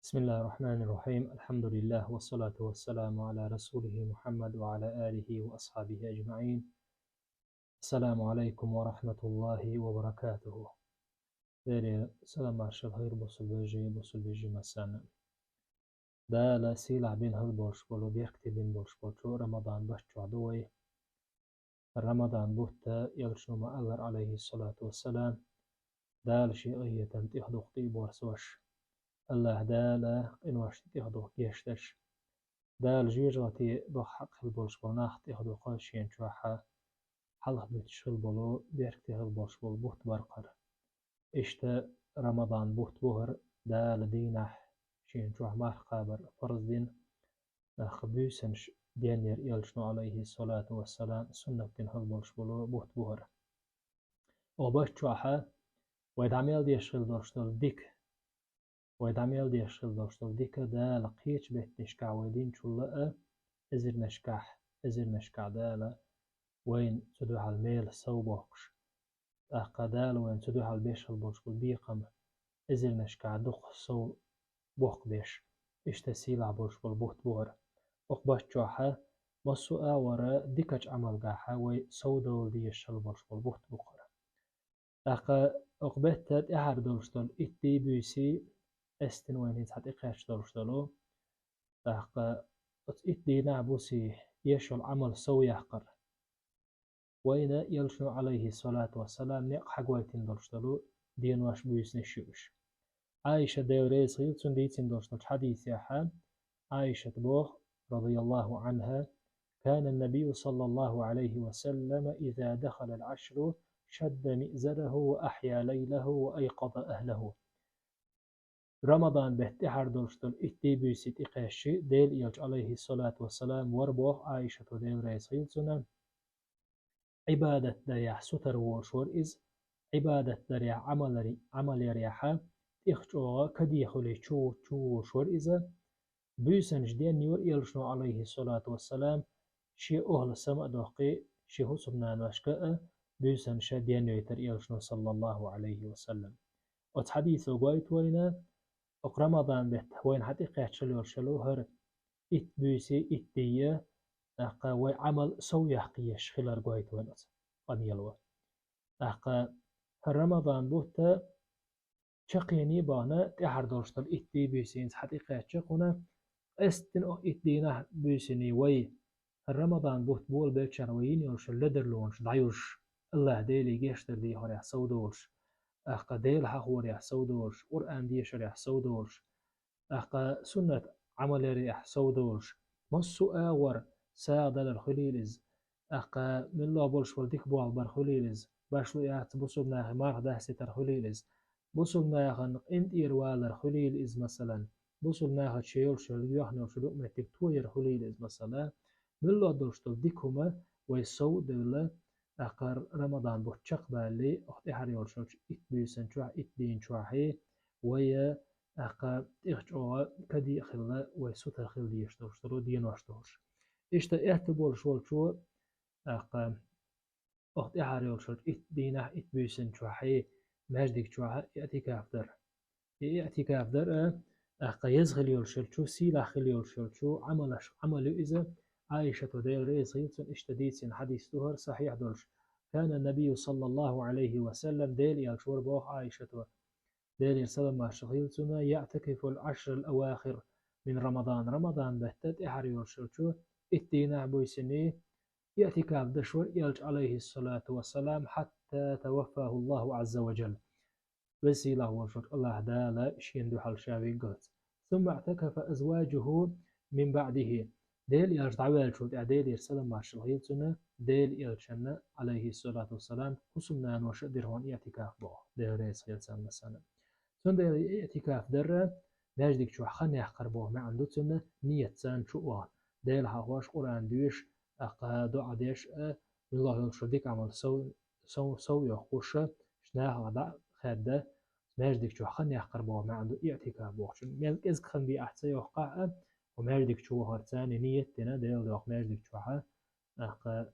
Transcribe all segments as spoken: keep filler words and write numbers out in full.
بسم الله الرحمن الرحيم. الحمد لله والصلاة والسلام على رسوله محمد وعلى آله وأصحابه أجمعين. السلام عليكم ورحمة الله وبركاته. Дела салам-маршал хир бусулба вежарий, бусулба вежарий массанна. Дала сийлахь бина хила болуш болу, беркате бина болуш болчу Рамадан бутт чохь ду вай. Рамадан бутт, элчано ма-аллара, алейхиссалату вассалам, Дала шен къинхетам тӀехдуху тӀе а борсош, Аллаха Дала къиношна тӀехдуху гечдеш, Дала жоьжахати баха хьакъ хила болуш болу нах тӀехдуху шен чохь хьалха буьттуш хила болу, беркате хила болуш болу бутт бара хӀара. Иштта Рамадан бутт бу хӀара, Дала дийнахь шен чохь марха кхабар парз дина, тӀаккха буьйсанаш денъяр элчано, алейхиссалату вассалам, суннат дина хила болуш болу бутт бу хӀара. Оха бутт чохь вай дӀа мел деш хила долуш долу дика, вай дӀа мел деш хила долуш долу дика Дала кхечу беттанашкахь вай динчул а, эзарнашкахь, эзарнашкахь Дала вайна цу дуьхьал мела сов боккхуш, тӀаккха Дала вайна цу дуьхьал беш хила болуш болу бекхам эзарнашкахь дукха сов боккхуш беш, иштта сийлахь болуш болу бутт бу хӀара. Оха бутт чохь массо а агӀор дикачу Ӏамалгахь вай совдовла дезаш хила болуш болу бутт бу хӀара. ТӀаккха оха бетта тӀаьхьара долуш долу итт де, буьйса, къаьсттина вайна хӀинца хьан тӀекхаьчна долуш долу, тӀаккха оцу итт дийнахь, буьйса, еш йолу Ӏамал сов яккхар. Вайна элчано, алейхиссалату вассалам, некъ хьагойтина долуш долу денош, буьйсанаш ю уьш. Ӏайша, Дела реза хила цунна, дийцина долуш долчу хьадисехь, Ӏайшата боху, радияллаху Ӏанха: «كان النبي صلى الله عليه وسلم إذا دخل العشر شد مئزره وأحيا ليله وأيقظ أهله». Рамадан бетта тӀаьхьара долуш долу итт де, буьйса, тӀекхаьчча, Дела элча, алейхиссалату вассалам, вара боху Ӏайшата, Дела реза хила цунна, Ӏибадат дарехь сутара волуш вара иза, Ӏибадат дарехь, Ӏамал яр-, Ӏамал ярехь тӀех чӀогӀа каде хуьлий чу, чу волуш вара иза. Буьйсанаш денйора элчано, алейхиссалату вассалам, шен охьла сама а доккхий, шен хӀусамнаношка а буьйсанаш денйойтура элчано, саллаллаху алейхи ва саллам. Оцу хьадисо гойту вайна, оха Рамадан бетта вайна хьан тӀекхаьчча хила йолуш йолу хӀара итт буьйса, итт де, тӀаккха вай Ӏамал сов яккха езаш хилар гойту вайна оцу къамело. ТӀаккха хӀара Рамадан бутт чаккхене а бахана, тӀаьхьара долуш долу итт де, буьйса хӀинца хьан тӀекхаьчча кхунна, къаьсттина оха итт дийнахь, буьйсанна вай хӀара Рамадан бутт болабелчарна вай йина йолуш йолу ледарлонаш дӀаюзуш, Аллаха Деле гечдар дехарехь совдолуш, тӀаккха Дела хьахорехь совдолуш, Къуръан дешарехь совдолуш, тӀаккха суннат Ӏамал ярехь совдолуш, массо а агӀор сагӀа далар хуьлийла иза, тӀаккха муьлхха болуш болу дика болх бар хуьлийла иза, башхалла яц бусулба нахе марха дастийтар хуьлийла иза, бусулба нахана къинтӀера валар хуьлийла иза, масала, бусулба нахаца шен йолуш йолу, йоьхна йолуш йолу юкъаметтиг тояр хуьлийла иза, масала, муьлхха долуш долу дика хӀума вай сов а девлла, тӀаккха Рамадан бутт чекхбаллалц, оха тӀаьхьара йолуш йолчу итт буьйсанна чохь, итт дийна чохь, вай, тӀаккха тӀех чӀогӀа каде а хилла, вай сутара хила дезаш долуш долу денош долуш. Иштта аьтто болуш волчо, тӀаккха оха тӀаьхьара йолуш йолчу итт дийнахь, итт буьйсанна чохь, маьждиг чохь иӀтикаф дар. И иӀтикаф дар а, тӀаккха еза хила йолуш йолчу, сийлахь хила йолуш йолчу Ӏамалаш, Ӏамал ю иза, Ӏайшата, Дела реза хила цунна, иштта дийцина хьадис ду хӀара сахьихь долуш: «كان النبي صلى الله عليه وسلم», Дела элча вара боху Ӏайшата, Делера салам-маршалла хила цунна, «يعتكف العشر الأواخر من رمضان», Рамадан бетта тӀаьхьара йолуш йолчу итт дийнахь, буьйсанна иӀтикаф деш вара элча, алейхиссалату вассалам, «حتى توفاه الله عز وجل», Веза-Сийлахь волуш волчу Аллаха Дала шена дуьхьал ша виггалц. «ثم اعتكف أزواجه من بعده». Дела элча дӀаваьллачул тӀаьхьа, Делера салам-маршалла хила цунна, Дела элчанна, алейхиссалату вассалам, хӀусамнаноша а дира хьуна иӀтикаф боху, Дела реза хила царна санна. Цундела иӀтикаф дар а маьждиг чохь хан яккхар боху маьӀна ду цуьнан, ният царна чу а вахана, Дела хьахош, Къуръан доьшуш, тӀаккха доӀа деш а, муьлхха йолуш йолу дика Ӏамал сов, сов, сов йоккхуш а, нахах дӀа а хаьдда, маьждиг чохь хан яккхар боху маьӀна ду иӀтикаф бохучун. Мел кӀезиг хан бен ахь ца йоккхахь а, хьо маьждиг чу вахарца ният дина, Дела доккху маьждиг чохь а, тӀаккха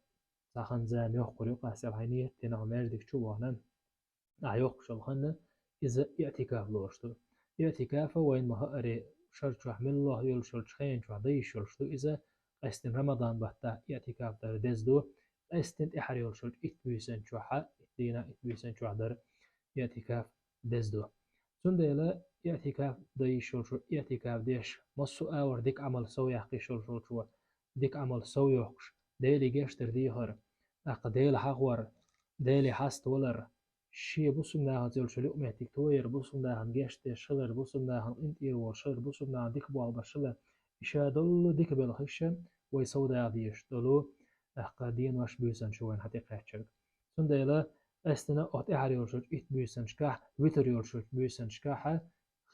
цхьа хан-зама йоккхур ю, къаьстта хьайн ният дина хьо маьждиг чу вахана, ахь йоккхуш йолу хан, иза иӀтикаф лоруш ду. ИӀтикаф вайна ма-хаъара шар чохь меллох йолуш йолчу хенан чохь дан йиш йолуш ду иза, къаьстина Рамадан баттахь иътикаф дар деза ду, къаьстина тӀаьхьара йолуш йолчу итт буьйсан чохь, итт дийнахь, итт буьйсан чохь дар иътикаф деза ду. Цундела иътикаф дан йиш йолчо, иътикаф деш, массо а агӀор дика Ӏамал сов яккха йиш йолчо, дика Ӏамал сов йохкуш, Деле гечдар дехар, тӀаккха Дела хьахор, Деле хьаставалар, шен бусулба нахаца йолчу юкъаметтиг тояр, бусулба нахана гечдеш хилар, бусулба нахана къинтӀера волуш хилар, бусулба нахана дика болх беш хилар, и ша долу дика белхаш вай сов дала дезаш долу, тӀаккха денош буьйсанаш ю вайна хьан тӀекхаьчнарг. Цундела, къаьстина оха тӀаьхьара йолчу итт буьйсанашкахь, витр йолчу буьйсанашкахь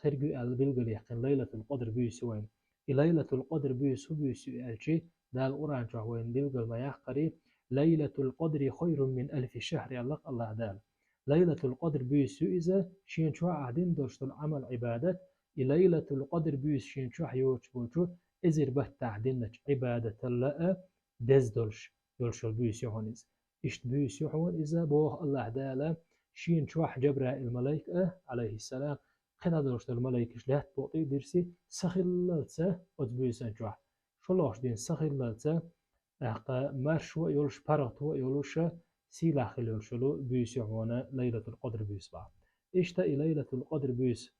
хир ю аьлла билгалъяьккхина Лайлатул Къадр буьйса ю вайна. И Лайлатул Къадр буьйса хӀун буьйса ю аьлча, Дала Къуръан чохь вайна билгал ма яккхарий: «Лайлатул Къадри хайрун мин алфи шахр», — аьлла Аллаха Дала. Лайлатул Къадр буьйса ю иза, шен чохь ахь дина долуш долу Ӏамал-Ӏибадат, и Лайлатул Къадр буьйса шен чохь йоцуш болчу эзар баттахь диначу Ӏибадаталла а деза долуш йолуш йолу буьйса ю хьуна иза. Иштта буьйса ю хьуна иза, боху Аллаха Дала, шена чохь Джабраил малайка а, Ӏалайхиссалам, кхидӀа долуш долу малайкаш лаьтта букъа тӀе а дирси, са хиллалца оцу буьйсан чохь, шолгӀачу дийнахь са хиллалца, тӀаккха маршо а йолуш, паргӀато а йолуш, сийлахь хила йолуш йолу буьйса ю хьуна Лайлатул Къадр буьйса боху. Иштта и Лайлатул Къадр буьйса,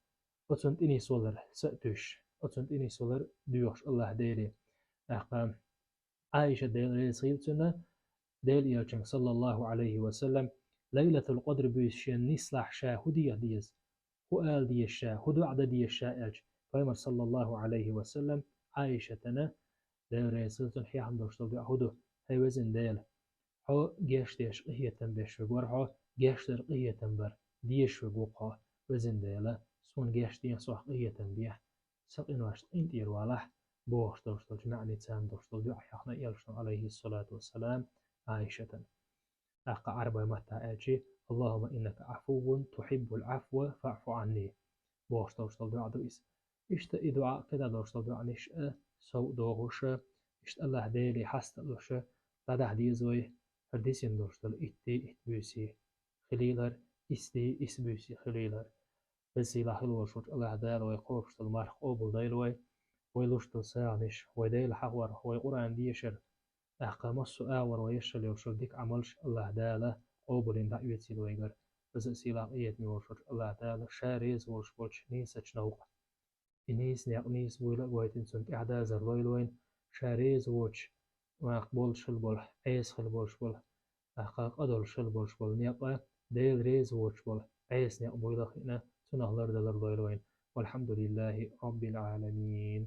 оцунна тӀе нисвалар, са а туьйсуш, оцунна тӀе нисвалар доьхуш Аллаха Деле. ТӀаккха Ӏайша, Дела реза хуьлда цунна, Делан Элчанга, саллаллаху Ӏалайхи ва саллам, Лайлатул Къадр буьйса шена нислахь ша хӀун деха деза, хӀун ала деза ша, хӀун доӀа дан деза ша аьлча, Пайхамар, саллаллаху Ӏалайхи ва саллам, Ӏайшатана, Дела реза хуьлда цунна, хьехна долуш долу доӀа хӀун ду: «ХӀай везан Дела, Хьо гечдеш, къинхетам беш верг вара Хьо, гечдар, къинхетам бар дезаш верг ву-кх Хьо, везан Дела, суна гечдехьа, сох къинхетам дехьа, сан къиношна къинтӀера валахь», — бохуш долуш долчу маьӀница долуш долу доӀа хьехна Элчано, Ӏалайхиссалату вассалам, Ӏайшатана. ТӀаккха Ӏарбойн маттахь аьлча: «Аллахумма иннака Ӏафуввун тухьиббул Ӏафва фаӀфу Ӏанни», — бохуш долуш долу доӀа ду иза. Иштта и доӀа, кхидӀа долуш долу доӀанаш а сов дохуш, иштта Аллаха Деле хьаста а луш, дӀадахьа деза вай хӀара дисина долуш долу итт де, итт буьйса хилийла хӀара, исс де, исс буьйса хилийла хӀара. Веза-сийлахь хила волуш волчу Аллаха Дала вай кхобуш долу марха къобалдойла вай, вай луш долу сагӀанаш, вай Дела хьахор, вай Къуръан дешар, тӀаккха массо а агӀор вай еш йолуш йолу дика Ӏамалш Аллаха Дала къобалйина дӀаоьцийла вайгара. Веза-сийлахь къинхетаме волуш волчу Аллаха Дала Ша реза волуш болчу нийсачу новкъа, и нийса некъ нийса буйла а гойтина, цунна тӀаьхьадазар лойла вайна, Ша реза воцуш, накъа болуш хила болу, Ӏеса хила болуш болу, тӀаккха къа долуш хила болуш болу некъа, Дела реза воцуш болу Ӏеса некъ буйла а хиъна, цунах лардалар лойла вайна. Валхьамдулиллахи Роббил Ӏаламин.